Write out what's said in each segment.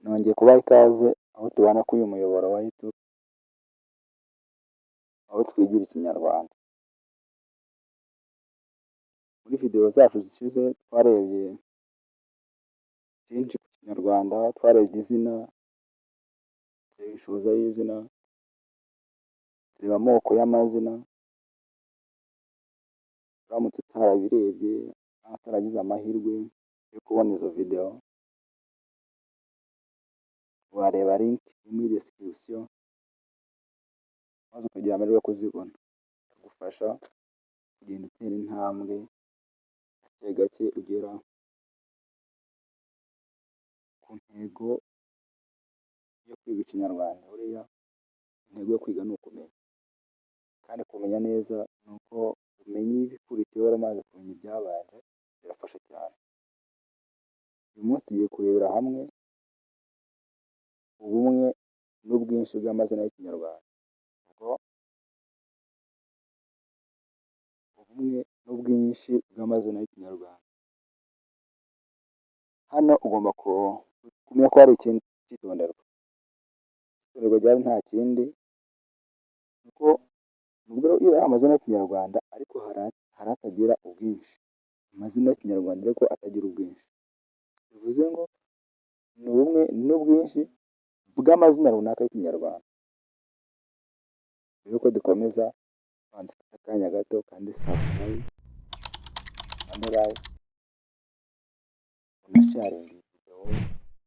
Nongeye kubaha ikaze aho tubana kuri uyu muyoboro wa YouTube, aho twigira Ikinyarwanda. Muri video zacu zishize twarebye byinshi ku Kinyarwanda, twarebye izina, tureba inshoza y'izina, tureba amoko y'amazina. Uramutse utarabirebye cyangwa utaragize amahirwe yo kubona izo video, wareba link iri muri description maze ukagira amahirwe yo kuzibona. Bikagufasha kugenda utera intambwe gake gake ugera ku ntego yo kwiga Ikinyarwanda. Buriya intego yo kwiga ni ukumenya, kandi kumenya neza ni uko umenya ibikurikiyeho waramaze kumenya ibyabanje, birafasha cyane. Uyu munsi tugiye kurebera hamwe ubumwe n'ubwinshi bw'amazina y'Ikinyarwanda. Ubwo ubumwe n'ubwinshi bw'amazina y'Ikinyarwanda. Hano ugomba kumenya ko hari ikintu cyitonderwa. Icyitonderwa gihari nta kindi, kuko nubwo iyo ari amazina y'Ikinyarwanda ariko hari atagira ubwinshi. Amazina y'Ikinyarwanda ariko atagira ubwinshi. Bivuze ngo ni ubumwe n'ubwinshi bw'amazina runaka y'Ikinyarwanda. Mbere yuko dukomeza, banza ufate akanya gato kandi subscribe, ukande like, unasharinge iyi video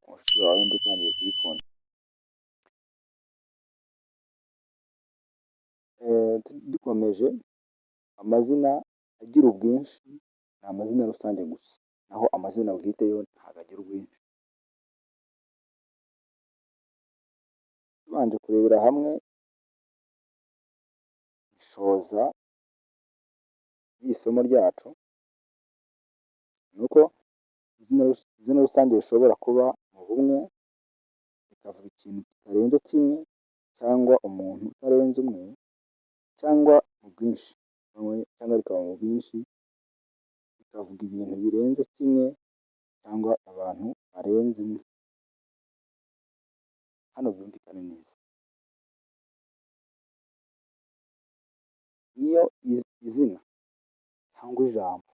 ku nshuti yawe nimba utangiye kuyikunda. Dukomeje, amazina agira ubwinshi ni amazina rusange gusa, naho amazina bwite yo ntabwo agira ubwinshi. Tubanje kurebera hamwe inshoza y'isomo ryacu, ni uko izina rusange rishobora kuba mu bumwe, rikavuga ikintu kitarenze kimwe cyangwa umuntu utarenze umwe, cyangwa mu bwinshi, cyangwa rikaba mu bwinshi, rikavuga ibintu birenze kimwe cyangwa abantu barenze umwe. Hano byumvikane neza. Iyo izina cyangwa ijambo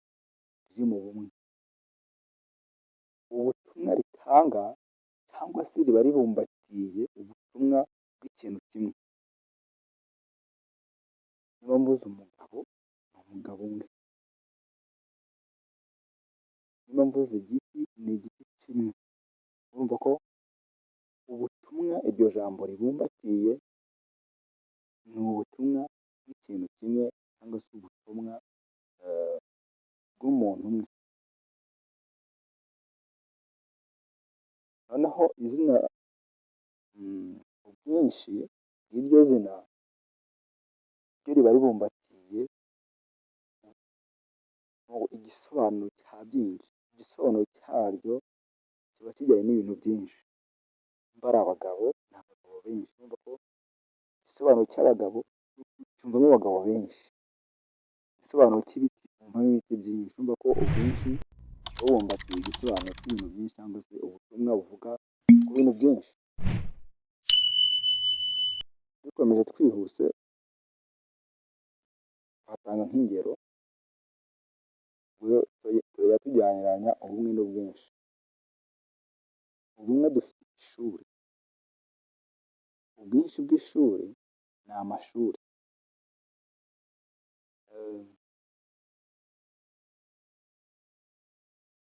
riri mu bumwe, ubutumwa ritanga cyangwa se riba ribumbatiye ubutumwa bw'ikintu kimwe. Niba mvuze umugabo, ni umugabo umwe. Niba mvuze igiti, ni igiti kimwe. Urumva ko ubutumwa iryo jambo ribumbatiye ni ubutumwa bw'ikintu kimwe cyangwa se ubutumwa bw'umuntu umwe. Noneho izina, ubwinshi bw'iryo zina ryo riba ribumbatiye igisobanuro cya byinshi. Igisobanuro cyaryo kiba kijyanye n'ibintu byinshi. Nimba ari abagabo, ni abagabo benshi. Urumva ko igisobanuro cy'abagabo cyumvamo abagabo benshi. Igisobanuro cy'ibiti wumvamo ibiti byinshi. Urumva ko ubwinshi bubumbatiye igisobanuro cy'ibintu byinshi cyangwa se ubutumwa buvuga ku bintu byinshi. Dukomeje twihuse, twatanga nk'ingero, turajya tujyaniranya ubumwe n'ubwinshi. Ubumwe dufite ishuri. Ubwinshi bw'ishuri ni amashuri.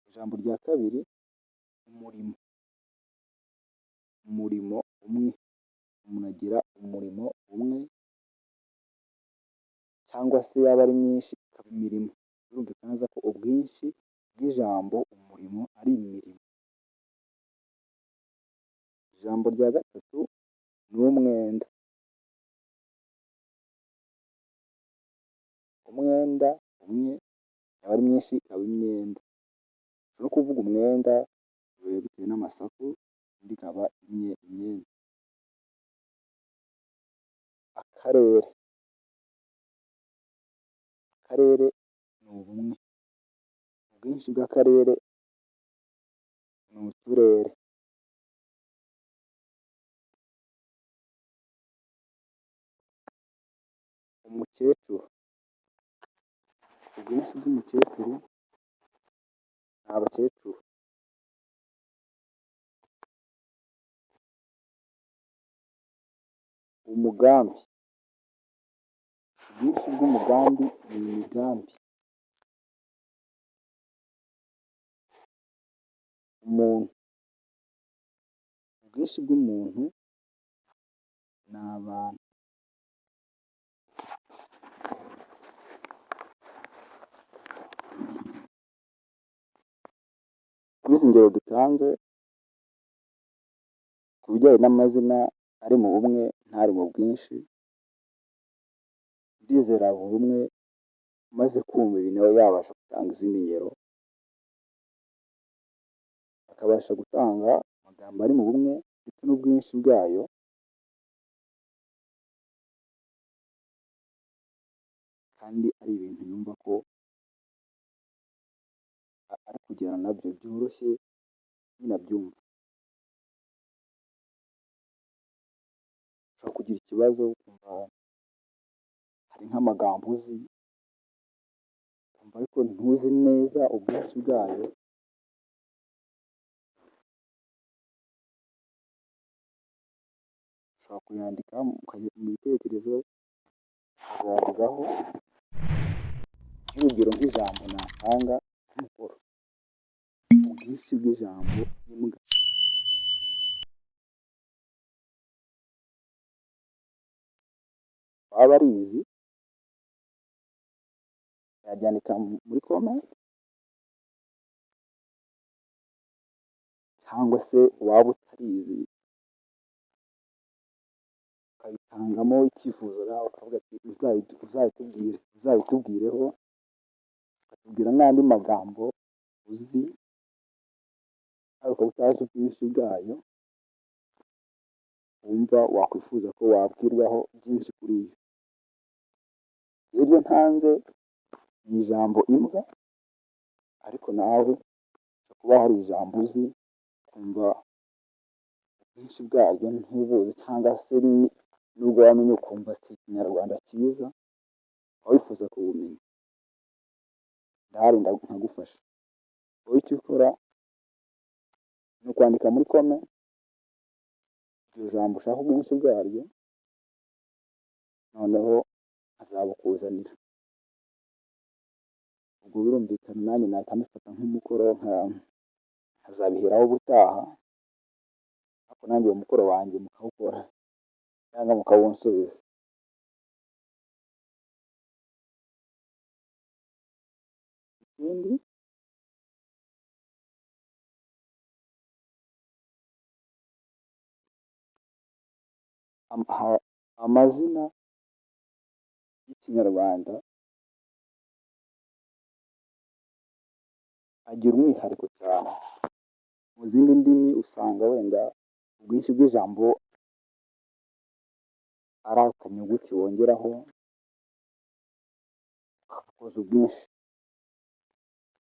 Ijambo rya kabiri, umurimo. Umurimo umwe. Umuntu agira umurimo umwe cyangwa se yaba ari myinshi ikaba imirimo. Birumvikana neza ko ubwinshi bw'ijambo umurimo ari imirimo. Ijambo rya gatatu ni umwenda. Umwenda umwe yaba ari myinshi ikaba imyenda. Ushobora no kuvuga umwenda bitewe n'amasaku, indi ikaba imyenda. Akarere. Akarere ni ubumwe. Ubwinshi bw'akarere ni uturere. Ubwinshi bw'umukecuru ni abakecuru. Umugambi, ubwinshi bw'umugambi ni imigambi. Umuntu, ubwinshi bw'umuntu ni abantu. Kuri izi ngero dutanze ku bijyanye n'amazina ari mu bumwe n'ari mu bwinshi, ndizera buri umwe umaze kumva ibi nawe yabasha gutanga izindi ngero, akabasha gutanga amagambo ari mu bumwe ndetse n'ubwinshi bwayo, kandi ari ibintu yumva ko ari kugirana nabyo byoroshye nyine abyumva. Ushobora kugira ikibazo ukumva hari nk'amagambo uzi, ukumva ariko ntuzi neza ubwinshi bwayo, ushobora kuyandika mu bitekerezo ukazavugaho, nk'urugero nk'ijambo natanga nk'umukoro, ubwinshi bw'ijambo imbwa. Uwaba arizi yaryandika muri comment, cyangwa se waba utarizi ukabitangamo icyifuzo nawe ukavuga ati uzabitubwire, uzabitubwireho, ukatubwira n'andi magambo uzi ariko ukaba utazi ubwinshi bwayo, wumva wakwifuza ko wabwirwaho byinshi kuri yo. Iryo ntanze ni ijambo imbwa, ariko nawe kuba hari ijambo uzi ukumva ubwinshi bwaryo ntubuzi, cyangwa se nubwo wamenya ukumva si ikinyarwanda cyiza, ukaba wifuza kubumenya, ndahari nkagufasha. Wowe icyo ukora ni ukwandika muri comment iryo jambo ushaka ubwinshi bwaryo, noneho nkazabukuzanira. Ubwo birumvikana nanjye nahita mbifata nk'umukoro, nkazabiheraho ubutaha, ariko nanjye uwo mukoro wanjye mukawukora cyangwa mukawunsubiza. Ikindi amazina y'ikinyarwanda agira umwihariko cyane. Mu zindi ndimi usanga wenda ubwinshi bw'ijambo ari akanyuguti wongeraho ukabukoza ubwinshi,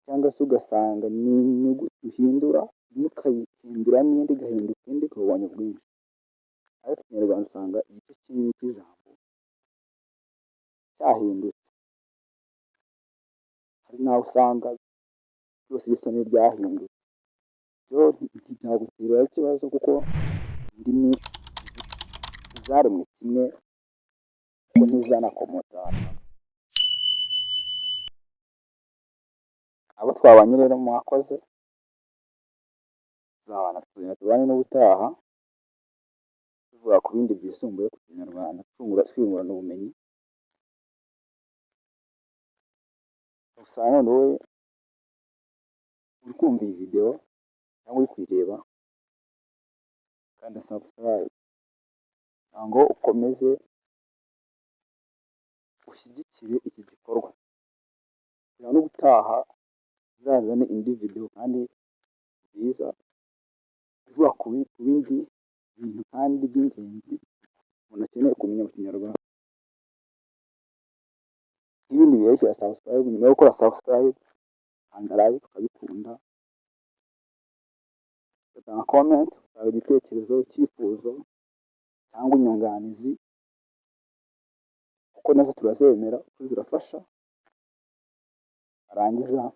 cyangwa se ugasanga ni inyuguti uhindura imwe ukayihinduramo indi igahinduka indi ukabona ubwinshi. Ariko ikinyarwanda usanga igice kinini cy'ijambo cyahindutse, hari n'aho usanga byose bisa n'ibyahindutse. Byo ntibyagutera ikibazo kuko indimi zaremwe kimwe kuko ntizanakomotse ahantu hamwe. Abo twabanye rero mwakoze, tuzabana tuzongera tubane n'ubutaha, tuvuga ku bindi byisumbuye ku kinyarwanda, twungurana ubumenyi. Gusa nanone wowe uri kumva iyi video cyangwa uri kuyireba, kanda subscribe kugira ngo ukomeze ushyigikire iki gikorwa, kugira ngo n'ubutaha uzazane indi video kandi nziza ivuga ku bindi bintu kandi by'ingenzi umuntu akeneye kumenya mu kinyarwanda. Nk'ibindi biherekeza subscribe, nyuma yo gukora subscribe kanda like ukabikunda, ugatanga comment, ugatanga igitekerezo, icyifuzo cyangwa inyunganizi, kuko nazo turazemera kuko zirafasha. Warangiza